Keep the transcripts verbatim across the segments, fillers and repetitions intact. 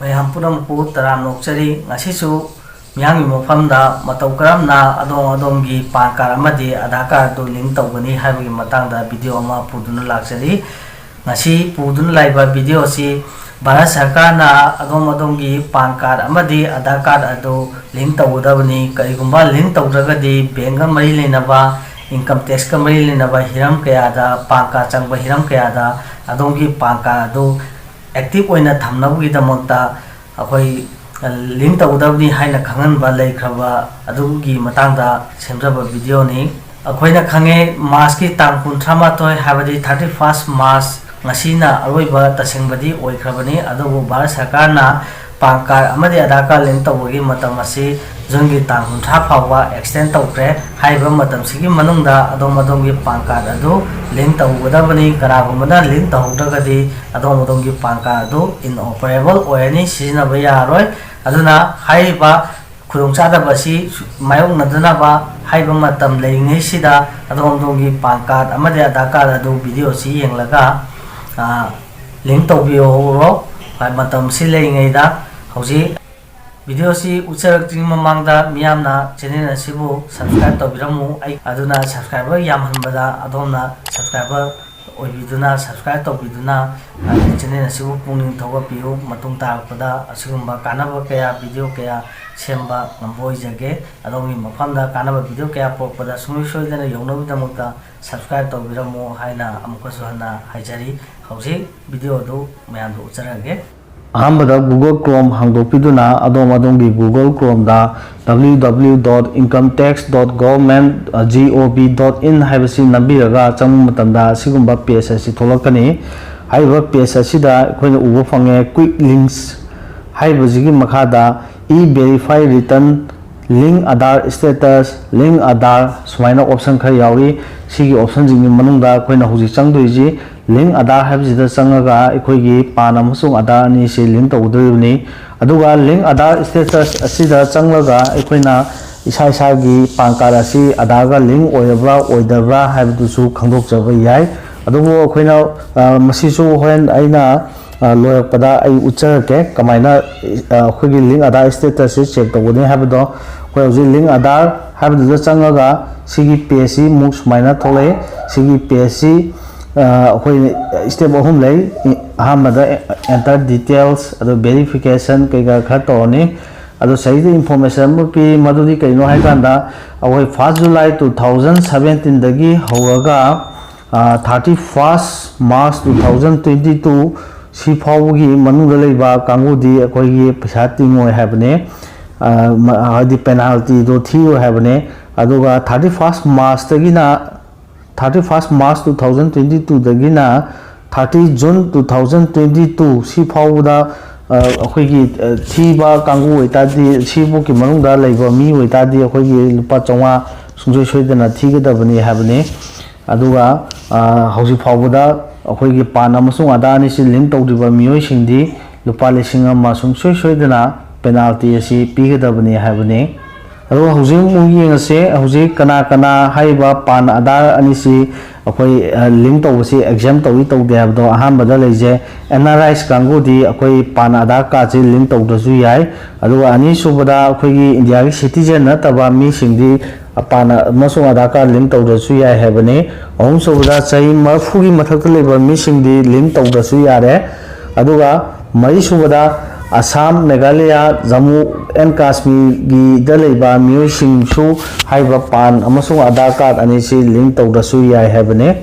ꯃꯌꯥꯝ ꯄꯨꯝꯅꯃꯛꯄꯨ ꯇꯔꯥꯝꯅ ꯑꯣꯛꯆꯔꯤ꯫ ꯉꯁꯤꯁꯨ ꯃꯤꯌꯥꯝꯒꯤ ꯃꯐꯝꯗ ꯃꯇꯧ ꯀꯔꯝꯅ ꯑꯗꯣꯝ ꯑꯗꯣꯝꯒꯤ ꯄꯥꯟ ꯀꯥꯔꯗ ꯑꯃꯗꯤ ꯑꯙꯥꯔ ꯀꯥꯔꯗ ꯑꯗꯨ ꯂꯤꯡ ꯇꯧꯒꯅꯤ ꯍꯥꯏꯕꯒꯤ ꯃꯇꯥꯡꯗ ꯚꯤꯗꯤꯑꯣ ꯑꯃ ꯄꯨꯗꯨꯅ ꯂꯥꯛꯆꯔꯤ꯫ ꯉꯁꯤ ꯄꯨꯗꯨꯅ ꯂꯥꯛꯏꯕ ꯚꯤꯗꯤꯑꯣ ꯑꯁꯤ ꯚꯥꯔꯠ ꯁꯔꯀꯥꯔꯅ ꯑꯗꯣꯝ ꯑꯗꯣꯝꯒꯤ ꯄꯥꯟ ꯀꯥꯔꯗ ꯑꯃꯗꯤ ꯑꯙꯥꯔ ꯀꯥꯔꯗ ꯑꯗꯨ ꯂꯤꯡ ꯇꯧꯒꯗꯕꯅꯤ꯫ ꯀꯔꯤꯒꯨꯝꯕ ꯂꯤꯡ ꯇꯧꯗ꯭ꯔꯒꯗꯤ ꯕꯦꯡꯒ ꯃꯔꯤ ꯂꯩꯅꯕ, ꯏꯟꯀꯝ ꯇꯦꯛꯁꯀ ꯃꯔꯤ ꯂꯩꯅꯕ ꯍꯤꯔꯝ ꯀꯌꯥꯗ, ꯄꯥꯟ ꯀꯥꯔꯗ ꯆꯪꯕ ꯍꯤꯔꯝ ꯀꯌꯥꯗ ꯑꯗꯣꯝꯒꯤ ꯄꯥꯟ ꯀꯥꯔꯗ ꯑꯗꯨ ꯑꯦꯛꯇꯤꯚ ꯑꯣꯏꯅ ꯊꯝꯅꯕꯒꯤꯗꯃꯛꯇ ꯑꯩꯈꯣꯏ ꯂꯤꯡ ꯇꯧꯒꯗꯕꯅꯤ ꯍꯥꯏꯅ ꯈꯪꯍꯟꯕ ꯂꯩꯈ꯭ꯔꯕ ꯑꯗꯨꯒꯤ ꯃꯇꯥꯡꯗ ꯁꯦꯝꯖꯕ ꯚꯤꯗꯤꯑꯣꯅꯤ꯫ ꯑꯩꯈꯣꯏꯅ ꯈꯪꯉꯦ, ꯃꯥꯔꯆꯀꯤ ꯇꯥꯡ ꯀꯨꯟꯊ꯭ꯔꯥ ꯃꯥꯊꯣꯏ, ꯍꯥꯏꯕꯗꯤ thirty first March, ꯉꯁꯤꯅ ꯑꯔꯣꯏꯕ ꯇꯁꯦꯡꯕꯗꯤ ꯑꯣꯏꯈ꯭ꯔꯕꯅꯤ꯫ ꯑꯗꯨꯕꯨ ꯚꯥꯔꯠ ꯁꯔꯀꯥꯔꯅ ꯄꯥꯟ ꯀꯥꯔꯗ ꯑꯃꯗꯤ ꯑꯙꯥꯔ ꯀꯥꯔꯗ ꯂꯤꯡ ꯇꯧꯕꯒꯤ ꯃꯇꯝ ꯑꯁꯤ ꯖꯨꯟꯒꯤ ꯇꯥꯡ ꯀꯨꯟꯊ꯭ꯔꯥ ꯐꯥꯎꯕ ꯑꯦꯛꯁꯇꯦꯟ ꯇꯧꯈ꯭ꯔꯦ꯫ ꯍꯥꯏꯔꯤꯕ ꯃꯇꯝꯁꯤꯒꯤ ꯃꯅꯨꯡꯗ ꯑꯗꯣꯝ ꯑꯗꯣꯝꯒꯤ ꯄꯥꯟ ꯀꯥꯔꯗ ꯑꯗꯨ ꯂꯤꯡ ꯇꯧꯒꯗꯕꯅꯤ꯫ ꯀꯅꯥꯒꯨꯝꯕꯅ ꯂꯤꯡ ꯇꯧꯍꯧꯗ꯭ꯔꯒꯗꯤ ꯑꯗꯣꯝ ꯑꯗꯣꯝꯒꯤ ꯄꯥꯟ ꯀꯥꯔꯗ ꯑꯗꯨ ꯏꯟꯑꯣꯄꯔꯦꯕꯜ ꯑꯣꯏꯔꯅꯤ, ꯁꯤꯖꯤꯟꯅꯕ ꯌꯥꯔꯣꯏ꯫ ꯑꯗꯨꯅ ꯍꯥꯏꯔꯤꯕ ꯈꯨꯗꯣꯡꯆꯥꯗꯕ ꯑꯁꯤ ꯃꯥꯌꯣꯛꯅꯗꯅꯕ ꯍꯥꯏꯔꯤꯕ ꯃꯇꯝ ꯂꯩꯔꯤꯉꯩꯁꯤꯗ ꯑꯗꯣꯝ ꯑꯗꯣꯝꯒꯤ ꯄꯥꯟ ꯀꯥꯔꯗ ꯑꯃꯗꯤ ꯑꯙꯥꯔ ꯀꯥꯔꯗ ꯑꯗꯨ ꯚꯤꯗꯤꯑꯣꯁꯤ ꯌꯦꯡꯂꯒ, ꯑ, ꯂꯤꯡ ꯇꯧꯕꯤꯍꯧꯔꯣ꯫ ꯃꯇꯝꯁꯤ ꯂꯩꯔꯤꯉꯩꯗ ꯍꯧꯖꯤꯛ ꯚꯤꯗꯤꯑꯣꯁꯤ ꯎꯠꯆꯔꯛꯇ꯭ꯔꯤꯉꯩ ꯃꯃꯥꯡꯗ ꯃꯤꯌꯥꯝꯅ ꯆꯦꯅꯦꯜ ꯑꯁꯤꯕꯨ ꯁꯕꯁꯀ꯭ꯔꯥꯏꯕ ꯇꯧꯕꯤꯔꯝꯃꯨ꯫ ꯑꯩ ꯑꯗꯨꯅ ꯁꯕꯁꯀ꯭ꯔꯥꯏꯕꯔ ꯌꯥꯝꯍꯟꯕꯗ ꯑꯗꯣꯝꯅ ꯁꯕꯁꯀ꯭ꯔꯥꯏꯕꯔ ꯑꯣꯏꯕꯤꯗꯨꯅ, ꯁꯕꯁꯀ꯭ꯔꯥꯏꯕ ꯇꯧꯕꯤꯗꯨꯅ, ꯑ, ꯆꯦꯅꯦꯜ ꯑꯁꯤꯕꯨ ꯄꯨꯛꯅꯤꯡ ꯊꯧꯒꯠꯄꯤꯌꯨ꯫ ꯃꯇꯨꯡ ꯇꯥꯔꯛꯄꯗ ꯑꯁꯤꯒꯨꯝꯕ ꯀꯥꯟꯅꯕ ꯀꯌꯥ, ꯚꯤꯗꯤꯑꯣ ꯀꯌꯥ ꯁꯦꯝꯕ ꯉꯝꯕ ꯑꯣꯏꯖꯒꯦ꯫ ꯑꯗꯣꯝꯒꯤ ꯃꯐꯝꯗ ꯀꯥꯟꯅꯕ ꯚꯤꯗꯤꯑꯣ ꯀꯌꯥ ꯄꯨꯔꯛꯄꯗ ꯁꯨꯡꯁꯣꯏ ꯁꯣꯏꯗꯅ ꯌꯧꯅꯕꯒꯤꯗꯃꯛꯇ ꯁꯕꯁꯀ꯭ꯔꯥꯏꯕ ꯇꯧꯕꯤꯔꯝꯃꯨ ꯍꯥꯏꯅ ꯑꯃꯨꯛꯀꯁꯨ ꯍꯟꯅ ꯍꯥꯏꯖꯔꯤ꯫ ꯍꯧꯖꯤꯛ ꯚꯤꯗꯤꯑꯣ ꯑꯗꯨ ꯃꯌꯥꯝꯗ ꯎꯠꯆꯔꯛꯑꯒꯦ꯫ ꯑꯍꯥꯟꯕꯗ Google Chrome ꯍꯥꯡꯗꯣꯛꯄꯤꯗꯨꯅ ꯑꯗꯣꯝ ꯑꯗꯣꯝꯒꯤ Google Chromeꯗ W W W dot income tax dot government dot gov dot in ꯍꯥꯏꯕꯁꯤ ꯅꯝꯕꯤꯔꯒ ꯆꯪꯕ ꯃꯇꯝꯗ ꯑꯁꯤꯒꯨꯝꯕ ꯄꯦꯖ ꯑꯁꯤ ꯊꯣꯛꯂꯛꯀꯅꯤ꯫ ꯍꯥꯏꯔꯤꯕ ꯄꯦꯖ ꯑꯁꯤꯗ ꯑꯩꯈꯣꯏꯅ ꯎꯕ ꯐꯪꯉꯦ, Quick Links ꯍꯥꯏꯔꯤꯕꯁꯤꯒꯤ ꯃꯈꯥꯗ E-Verify Return, Link Aadhaar Status, Link Aadhaar ꯁꯨꯃꯥꯏꯅ ꯑꯣꯞꯁꯟ ꯈꯔ ꯌꯥꯎꯔꯤ꯫ ꯁꯤꯒꯤ ꯑꯣꯞꯁꯟꯁꯤꯡꯒꯤ ꯃꯅꯨꯡꯗ ꯑꯩꯈꯣꯏꯅ ꯍꯧꯖꯤꯛ ꯆꯪꯗꯣꯏꯁꯤ Link Aadhaar ꯍꯥꯏꯕꯁꯤꯗ ꯆꯪꯉꯒ ꯑꯩꯈꯣꯏꯒꯤ ꯄꯥꯟ ꯑꯃꯁꯨꯡ ꯑꯥꯙꯥꯔ ꯑꯅꯤꯁꯤ ꯂꯤꯡ ꯇꯧꯒꯗꯧꯔꯤꯕꯅꯤ꯫ ꯑꯗꯨꯒ Link Aadhaar Status ꯑꯁꯤꯗ ꯆꯪꯂꯒ ꯑꯩꯈꯣꯏꯅ ꯏꯁꯥ ꯏꯁꯥꯒꯤ ꯄꯥꯟ ꯀꯥꯔꯗ ꯑꯁꯤ ꯑꯥꯙꯥꯔꯒ ꯂꯤꯡ ꯑꯣꯏꯔꯕ꯭ꯔꯥ ꯑꯣꯏꯗꯕ꯭ꯔꯥ ꯍꯥꯏꯕꯗꯨꯁꯨ ꯈꯪꯗꯣꯛꯆꯕ ꯌꯥꯏ꯫ ꯑꯗꯨꯕꯨ ꯑꯩꯈꯣꯏꯅ, ꯑ, ꯃꯁꯤꯁꯨ ꯍꯣꯔꯦꯟ ꯑꯩꯅ ꯑ, ꯂꯣꯏꯔꯛꯄꯗ ꯑꯩ ꯎꯠꯆꯔꯛꯀꯦ ꯀꯃꯥꯏꯅ, ꯑ, ꯑꯩꯈꯣꯏꯒꯤ ꯂꯤꯡ ꯑꯙꯥꯔ ꯁ꯭ꯇꯦꯇꯁꯁꯦ ꯆꯦꯛ ꯇꯧꯒꯅꯤ ꯍꯥꯏꯕꯗꯣ꯫ ꯑꯩꯈꯣꯏ ꯍꯧꯖꯤꯛ ꯂꯤꯡ ꯑꯙꯥꯔ ꯍꯥꯏꯕꯗꯨꯗ ꯆꯪꯉꯒ ꯁꯤꯒꯤ ꯄꯦꯖꯁꯤ ꯑꯃꯨꯛ ꯁꯨꯃꯥꯏꯅ ꯊꯣꯛꯂꯛꯏ꯫ ꯁꯤꯒꯤ ꯄꯦꯖꯁꯤ, ꯑ, ꯑꯩꯈꯣꯏ ꯁ꯭ꯇꯦꯞ ꯑꯍꯨꯝ ꯂꯩ꯫ ꯑꯍꯥꯟꯕꯗ enter details, ꯑꯗꯨ verification ꯀꯩꯀꯥ ꯈꯔ ꯇꯧꯔꯅꯤ꯫ ꯑꯗꯣ ꯁꯤꯗꯩꯗ ꯏꯟꯐꯣꯔꯃꯦꯁꯟ ꯑꯃ ꯄꯤ, ꯃꯗꯨꯗꯤ ꯀꯩꯅꯣ ꯍꯥꯏꯀꯥꯟꯗ, ꯑꯩꯈꯣꯏ first July two thousand seventeenꯗꯒꯤ ꯍꯧꯔꯒ, ꯑ, thirty first March two thousand twenty two, ꯁꯤ ꯐꯥꯎꯕꯒꯤ ꯃꯅꯨꯡꯗ ꯂꯩꯕ ꯀꯥꯡꯕꯨꯗꯤ ꯑꯩꯈꯣꯏꯒꯤ ꯄꯩꯁꯥ ꯇꯤꯡꯉꯣꯏ ꯍꯥꯏꯕꯅꯦ꯫ ꯑ, ꯃ-, ꯍꯥꯏꯗꯤ ꯄꯦꯅꯥꯜꯇꯤꯗꯣ ꯊꯤꯔꯣꯏ ꯍꯥꯏꯕꯅꯦ꯫ ꯑꯗꯨꯒ thirty first Marchꯇꯒꯤꯅ thirty first March two thousand twenty twoꯗꯒꯤꯅ thirty June two thousand twenty two, ꯁꯤ ꯐꯥꯎꯕꯗ, ꯑ, ꯑꯩꯈꯣꯏꯒꯤ, ꯑ, ꯊꯤꯕ ꯀꯥꯡꯕꯨ ꯑꯣꯏꯇꯥꯔꯗꯤ, ꯁꯤꯐꯥꯎꯒꯤ ꯃꯅꯨꯡꯗ ꯂꯩꯕ ꯃꯤ ꯑꯣꯏꯇꯥꯔꯗꯤ, ꯑꯩꯈꯣꯏꯒꯤ ꯂꯨꯄꯥ ꯆꯥꯝꯃꯉꯥ ꯁꯨꯡꯁꯣꯏ ꯁꯣꯏꯗꯅ ꯊꯤꯒꯗꯕꯅꯤ ꯍꯥꯏꯕꯅꯤ꯫ ꯑꯗꯨꯒ, ꯑ, ꯍꯧꯖꯤꯛ ꯐꯥꯎꯕꯗ ꯑꯩꯈꯣꯏꯒꯤ ꯄꯥꯟ ꯑꯃꯁꯨꯡ ꯑꯙꯥꯔ ꯑꯅꯤꯁꯤ ꯂꯤꯡ ꯇꯧꯗ꯭ꯔꯤꯕ ꯃꯤꯑꯣꯏꯁꯤꯡꯗꯤ ꯂꯨꯄꯥ ꯂꯤꯁꯤꯡ ꯑꯃ ꯁꯨꯡꯁꯣꯏ ꯁꯣꯏꯗꯅ ꯄꯦꯅꯥꯜꯇꯤ ꯑꯁꯤ ꯄꯤꯒꯗꯕꯅꯤ ꯍꯥꯏꯕꯅꯤ꯫ ꯑꯗꯨꯒ ꯍꯧꯖꯤꯛ ꯑꯃꯨꯛ ꯌꯦꯡꯉꯁꯦ, ꯍꯧꯖꯤꯛ ꯀꯅꯥ ꯀꯅꯥ ꯍꯥꯏꯔꯤꯕ ꯄꯥꯟ ꯑꯙꯥꯔ ꯑꯅꯤꯁꯤ ꯑꯩꯈꯣꯏ, ꯑ, ꯂꯤꯡ ꯇꯧꯕꯁꯤ ꯑꯦꯛꯖꯦꯝ ꯇꯧꯏ ꯇꯧꯗꯦ ꯍꯥꯏꯕꯗꯣ꯫ ꯑꯍꯥꯟꯕꯗ ꯂꯩꯖꯦ, ꯑꯦꯟ ꯑꯥꯔ ꯑꯥꯏꯁ ꯀꯥꯡꯕꯨꯗꯤ ꯑꯩꯈꯣꯏ ꯄꯥꯟ ꯑꯙꯥꯔ ꯀꯥꯔꯗꯁꯤ ꯂꯤꯡ ꯇꯧꯗ꯭ꯔꯁꯨ ꯌꯥꯏ꯫ ꯑꯗꯨꯒ ꯑꯅꯤꯁꯨꯕꯗ ꯑꯩꯈꯣꯏꯒꯤ ꯏꯟꯗꯤꯌꯥꯒꯤ ꯁꯤꯇꯤꯖꯦꯟ ꯅꯠꯇꯕ ꯃꯤꯁꯤꯡꯗꯤ ꯄꯥꯟ ꯑꯃꯁꯨꯡ ꯑꯙꯥꯔ ꯀꯥꯔꯗ ꯂꯤꯡ ꯇꯧꯗ꯭ꯔꯁꯨ ꯌꯥꯏ ꯍꯥꯏꯕꯅꯤ꯫ ꯑꯍꯨꯝꯁꯨꯕꯗ ꯆꯍꯤ ꯃꯔꯤꯐꯨꯒꯤ ꯃꯊꯛꯇ ꯂꯩꯕ ꯃꯤꯁꯤꯡꯗꯤ ꯂꯤꯡ ꯇꯧꯗ꯭ꯔꯁꯨ ꯌꯥꯔꯦ꯫ ꯑꯗꯨꯒ ꯃꯔꯤꯁꯨꯕꯗ ꯑꯁꯥꯝ, ꯃꯦꯘꯥꯂꯌꯥ, ꯖꯃꯨ ꯑꯦꯟ ꯀꯥꯁꯃꯤꯔꯒꯤꯗ ꯂꯩꯕ ꯃꯤꯑꯣꯏꯁꯤꯡꯁꯨ ꯍꯥꯏꯔꯤꯕ ꯄꯥꯟ ꯑꯃꯁꯨꯡ ꯑꯙꯥꯔ ꯀꯥꯔꯗ ꯑꯅꯤꯁꯤ ꯂꯤꯡ ꯇꯧꯗ꯭ꯔꯁꯨ ꯌꯥꯏ ꯍꯥꯏꯕꯅꯤ꯫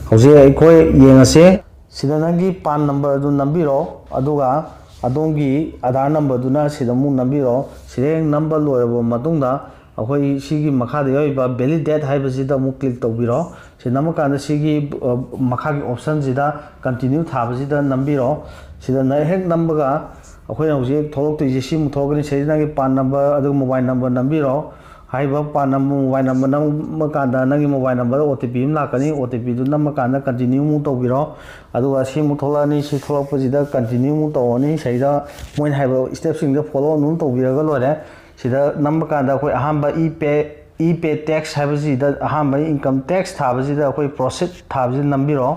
ꯍꯧꯖꯤꯛ ꯑꯩꯈꯣꯏ ꯌꯦꯡꯉꯁꯦ꯫ ꯁꯤꯗ ꯅꯪꯒꯤ ꯄꯥꯟ ꯅꯝꯕꯔ ꯑꯗꯨ ꯅꯝꯕꯤꯔꯣ, ꯑꯗꯨꯒ ꯑꯗꯣꯝꯒꯤ ꯑꯙꯥꯔ ꯅꯝꯕꯔꯗꯨꯅ ꯁꯤꯗ ꯑꯃꯨꯛ ꯅꯝꯕꯤꯔꯣ꯫ ꯁꯤꯗ ꯍꯦꯛ ꯅꯝꯕ ꯂꯣꯏꯔꯕ ꯃꯇꯨꯡꯗ, ꯑꯩꯈꯣꯏ ꯁꯤꯒꯤ ꯃꯈꯥꯗ ꯌꯥꯎꯔꯤꯕ ꯚꯦꯂꯤꯗꯦꯠ ꯍꯥꯏꯕꯁꯤꯗ ꯑꯃꯨꯛ ꯀ꯭ꯂꯤꯛ ꯇꯧꯕꯤꯔꯣ꯫ ꯁꯤ ꯅꯝꯃꯀꯥꯟꯗ ꯁꯤꯒꯤ, ꯑ, ꯃꯈꯥꯒꯤ ꯑꯣꯞꯁꯟꯁꯤꯗ ꯀꯟꯇꯤꯅ꯭ꯌꯨ ꯊꯥꯕꯁꯤꯗ ꯅꯝꯕꯤꯔꯣ꯫ ꯁꯤꯗ ꯅ-, ꯍꯦꯛ ꯅꯝꯕꯒ ꯑꯩꯈꯣꯏꯅ ꯍꯧꯖꯤꯛ ꯊꯣꯛꯂꯛꯇꯣꯏꯁꯦ ꯁꯤꯃꯨꯛ ꯊꯣꯛꯂꯛꯀꯅꯤ꯫ ꯁꯤꯗꯩꯗ ꯅꯪꯒꯤ ꯄꯥꯟ ꯅꯝꯕꯔ ꯑꯗꯨꯒ ꯃꯣꯕꯥꯏꯜ ꯅꯝꯕꯔ ꯅꯝꯕꯤꯔꯣ꯫ ꯍꯥꯏꯔꯤꯕ ꯄꯥꯟ ꯅꯝꯕꯔ, ꯃꯣꯕꯥꯏꯜ ꯅꯝꯕꯔ ꯅꯝꯕ ꯀꯥꯟꯗ ꯅꯪꯒꯤ ꯃꯣꯕꯥꯏꯜ ꯅꯝꯕꯔꯗ ꯑꯣ ꯇꯤ ꯄꯤ ꯑꯃ ꯂꯥꯛꯀꯅꯤ꯫ ꯑꯣ ꯇꯤ ꯄꯤꯗꯨ ꯅꯝꯃꯀꯥꯟꯗ ꯀꯟꯇꯤꯅ꯭ꯌꯨ ꯑꯃꯨꯛ ꯇꯧꯕꯤꯔꯣ꯫ ꯑꯗꯨꯒ ꯁꯤꯃꯨꯛ ꯊꯣꯛꯂꯛꯑꯅꯤ꯫ ꯁꯤ ꯊꯣꯛꯂꯛꯄꯁꯤꯗ ꯀꯟꯇꯤꯅ꯭ꯌꯨ ꯑꯃꯨꯛ ꯇꯧꯔꯅꯤ꯫ ꯁꯤꯗ ꯃꯣꯏꯅ ꯍꯥꯏꯕ ꯁ꯭ꯇꯦꯞꯁꯤꯡꯗꯣ ꯐꯣꯂꯣ ꯑꯗꯨꯝ ꯇꯧꯕꯤꯔꯒ ꯂꯣꯏꯔꯦ꯫ ꯁꯤꯗ ꯅꯝꯕ ꯀꯥꯟꯗ ꯑꯩꯈꯣꯏ ꯑꯍꯥꯟꯕ ꯏ ꯄꯦ, ꯏ ꯄꯦ ꯇꯦꯛꯁ ꯍꯥꯏꯕꯁꯤꯗ, ꯑꯍꯥꯟꯕ ꯏꯟꯀꯝ ꯇꯦꯛꯁ ꯊꯥꯕꯁꯤꯗ ꯑꯩꯈꯣꯏ ꯄ꯭ꯔꯣꯁꯤꯠ ꯊꯥꯕꯁꯤꯗ ꯅꯝꯕꯤꯔꯣ꯫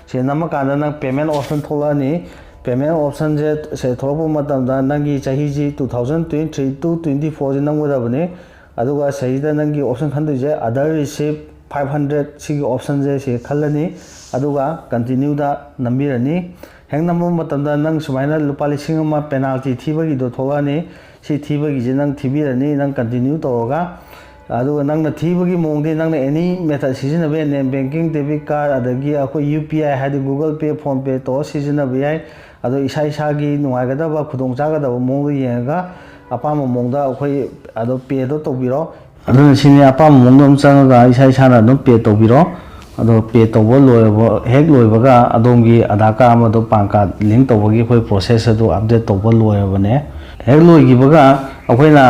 ꯁꯤꯗ ꯅꯝꯃ ꯀꯥꯟꯗ ꯅꯪ ꯄꯦꯃꯦꯟ ꯑꯣꯞꯁꯟ ꯊꯣꯛꯂꯛꯑꯅꯤ꯫ Payment option ꯁꯦ ꯁꯦ ꯊꯣꯛꯂꯛꯄ ꯃꯇꯝꯗ ꯅꯪꯒꯤ ꯆꯍꯤꯁꯤ two thousand twenty three to twenty four ꯁꯤ ꯅꯝꯒꯗꯕꯅꯤ꯫ ꯑꯗꯨꯒ ꯁꯤꯗꯩꯁꯤꯗ ꯅꯪꯒꯤ option ꯈꯟꯗꯣꯏꯁꯦ other receipt five hundred ꯁꯤꯒꯤ option ꯁꯦ ꯁꯤ ꯈꯜꯂꯅꯤ꯫ ꯑꯗꯨꯒ continue ꯗ ꯅꯝꯕꯤꯔꯅꯤ꯫ ꯍꯦꯛ ꯅꯝꯕ ꯃꯇꯝꯗ ꯅꯪ ꯁꯨꯃꯥꯏꯅ ꯂꯨꯄꯥ ꯂꯤꯁꯤꯡ ꯑꯃ penalty ꯊꯤꯕꯒꯤꯗꯣ ꯊꯣꯛꯂꯛꯑꯅꯤ꯫ ꯁꯤ ꯊꯤꯕꯒꯤꯁꯦ ꯅꯪ ꯊꯤꯕꯤꯔꯅꯤ, ꯅꯪ continue ꯇꯧꯔꯒ꯫ ꯑꯗꯨꯒ ꯅꯪꯅ ꯊꯤꯕꯒꯤ ꯃꯑꯣꯡꯗꯤ ꯅꯪꯅ any method ꯁꯤꯖꯤꯟꯅꯕ ꯌꯥꯏ, net banking, debit card, ꯑꯗꯒꯤ ꯑꯩꯈꯣꯏ U P I ꯍꯥꯏꯗꯤ Google Pay, PhonePe ꯇꯧꯔ ꯁꯤꯖꯤꯟꯅꯕ ꯌꯥꯏ꯫ ꯑꯗꯣ ꯏꯁꯥ ꯏꯁꯥꯒꯤ ꯅꯨꯡꯉꯥꯏꯒꯗꯕ, ꯈꯨꯗꯣꯡ ꯆꯥꯒꯗꯕ ꯃꯑꯣꯡꯗ ꯌꯦꯡꯉꯒ ꯑꯄꯥꯝꯕ ꯃꯑꯣꯡꯗ ꯑꯩꯈꯣꯏ ꯑꯗꯣ pay ꯗꯣ ꯇꯧꯕꯤꯔꯣ꯫ ꯑꯗꯨꯅ ꯁꯤꯅꯤ, ꯑꯄꯥꯝꯕ ꯃꯑꯣꯡꯗ ꯑꯗꯨꯝ ꯆꯪꯉꯒ ꯏꯁꯥ ꯏꯁꯥꯅ ꯑꯗꯨꯝ pay ꯇꯧꯕꯤꯔꯣ꯫ ꯑꯗꯣ pay ꯇꯧꯕ ꯂꯣꯏꯔꯕ, ꯍꯦꯛ ꯂꯣꯏꯕꯒ ꯑꯗꯣꯝꯒꯤ Aadhaar card ꯑꯃꯗꯣ PAN card link ꯇꯧꯕꯒꯤ ꯑꯩꯈꯣꯏ process ꯑꯗꯨ update ꯇꯧꯕ ꯂꯣꯏꯔꯕꯅꯦ꯫ ꯍꯦꯛ ꯂꯣꯏꯈꯤꯕꯒ ꯑꯩꯈꯣꯏꯅ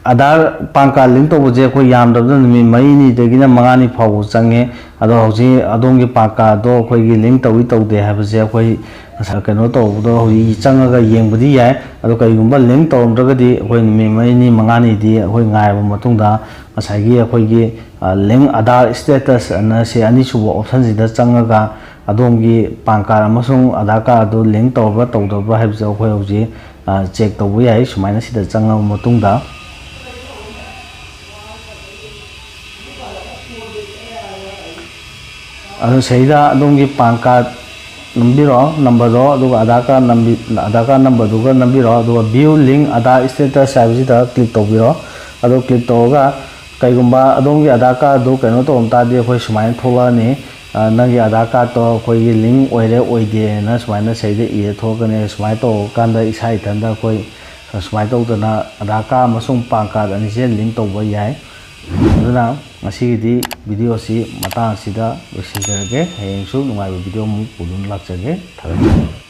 Aadhaar, PAN card link ꯇꯧꯕꯁꯦ ꯑꯩꯈꯣꯏ ꯌꯥꯝꯗ꯭ꯔꯕꯗ ꯅꯨꯃꯤꯠ ꯃꯔꯤꯅꯤꯗꯒꯤꯅ ꯃꯉꯥꯅꯤ ꯐꯥꯎꯕ ꯆꯪꯉꯦ꯫ ꯑꯗꯣ ꯍꯧꯖꯤꯛ ꯑꯗꯣꯝꯒꯤ PAN card ꯗꯣ ꯑꯩꯈꯣꯏꯒꯤ link ꯇꯧꯏ ꯇꯧꯗꯦ ꯍꯥꯏꯕꯁꯦ ꯑꯩꯈꯣꯏ ꯉꯁꯥꯏ ꯀꯩꯅꯣ ꯇꯧꯕꯗꯣ ꯍꯧꯖꯤꯛ ꯆꯪꯉꯒ ꯌꯦꯡꯕꯗꯤ ꯌꯥꯏ꯫ ꯑꯗꯣ ꯀꯔꯤꯒꯨꯝꯕ link ꯇꯧꯔꯝꯗ꯭ꯔꯒꯗꯤ ꯑꯩꯈꯣꯏ ꯅꯨꯃꯤꯠ ꯃꯔꯤꯅꯤ ꯃꯉꯥꯅꯤꯗꯤ ꯑꯩꯈꯣꯏ ꯉꯥꯏꯔꯕ ꯃꯇꯨꯡꯗ ꯉꯁꯥꯏꯒꯤ ꯑꯩꯈꯣꯏꯒꯤ, ꯑ, link Aadhaar status ꯑꯅ ꯁꯤ ꯑꯅꯤꯁꯨꯕ option ꯁꯤꯗ ꯆꯪꯉꯒ ꯑꯗꯣꯝꯒꯤ PAN card ꯑꯃꯁꯨꯡ Aadhaar card ꯑꯗꯨ link ꯇꯧꯔꯕ꯭ꯔꯥ ꯇꯧꯗꯕ꯭ꯔꯥ ꯍꯥꯏꯕꯁꯦ ꯑꯩꯈꯣꯏ ꯍꯧꯖꯤꯛ, ꯑ, check ꯇꯧꯕ ꯌꯥꯏ꯫ ꯁꯨꯃꯥꯏꯅ ꯁꯤꯗ ꯆꯪꯉꯕ ꯃꯇꯨꯡꯗ, ꯑꯗꯨ ꯁꯤꯗꯩꯗ ꯑꯗꯣꯝꯒꯤ PAN card ꯅꯝꯕꯤꯔꯣ, number ꯗꯣ, ꯑꯗꯨꯒ Aadhaar card ꯅꯝꯕꯤ-, Aadhaar card number ꯗꯨꯒ ꯅꯝꯕꯤꯔꯣ, ꯑꯗꯨꯒ View Link Aadhaar Status ꯍꯥꯏꯕꯁꯤꯗ click ꯇꯧꯕꯤꯔꯣ꯫ ꯑꯗꯨ click ꯇꯧꯔꯒ ꯀꯩꯒꯨꯝꯕ ꯑꯗꯣꯝꯒꯤ Aadhaar card ꯗꯨ ꯀꯩꯅꯣ ꯇꯧꯔꯝ ꯇꯥꯔꯗꯤ ꯑꯩꯈꯣꯏ ꯁꯨꯃꯥꯏꯅ ꯊꯣꯛꯂꯛꯑꯅꯤ꯫ ꯑ, ꯅꯪꯒꯤ Aadhaar card ꯇꯣ ꯑꯩꯈꯣꯏꯒꯤ link ꯑꯣꯏꯔꯦ ꯑꯣꯏꯗꯦꯅ ꯁꯨꯃꯥꯏꯅ ꯁꯤꯗꯩꯗ ꯏꯔ ꯊꯣꯛꯂꯛꯀꯅꯤ꯫ ꯁꯨꯃꯥꯏꯅ ꯇꯧꯔꯀꯥꯟꯗ ꯏꯁꯥ ꯏꯊꯟꯗ ꯑꯩꯈꯣꯏ ꯁꯨꯃꯥꯏꯅ ꯇꯧꯗꯅ Aadhaar card ꯑꯃꯁꯨꯡ PAN card ꯑꯅꯤꯁꯦ link ꯇꯧꯕ ꯌꯥꯏ꯫ ꯑꯗꯨꯅ ꯉꯁꯤꯒꯤꯗꯤ video ꯁꯤ ꯃꯇꯥꯡ ꯑꯁꯤꯗ ꯂꯣꯏꯁꯤꯟꯖꯔꯒꯦ꯫ ꯍꯌꯦꯡꯁꯨ ꯅꯨꯡꯉꯥꯏꯕ video ꯑꯃꯨꯛ ꯄꯨꯗꯨꯅ ꯂꯥꯛꯆꯒꯦ꯫ ꯊꯥꯒꯠꯆꯔꯤ꯫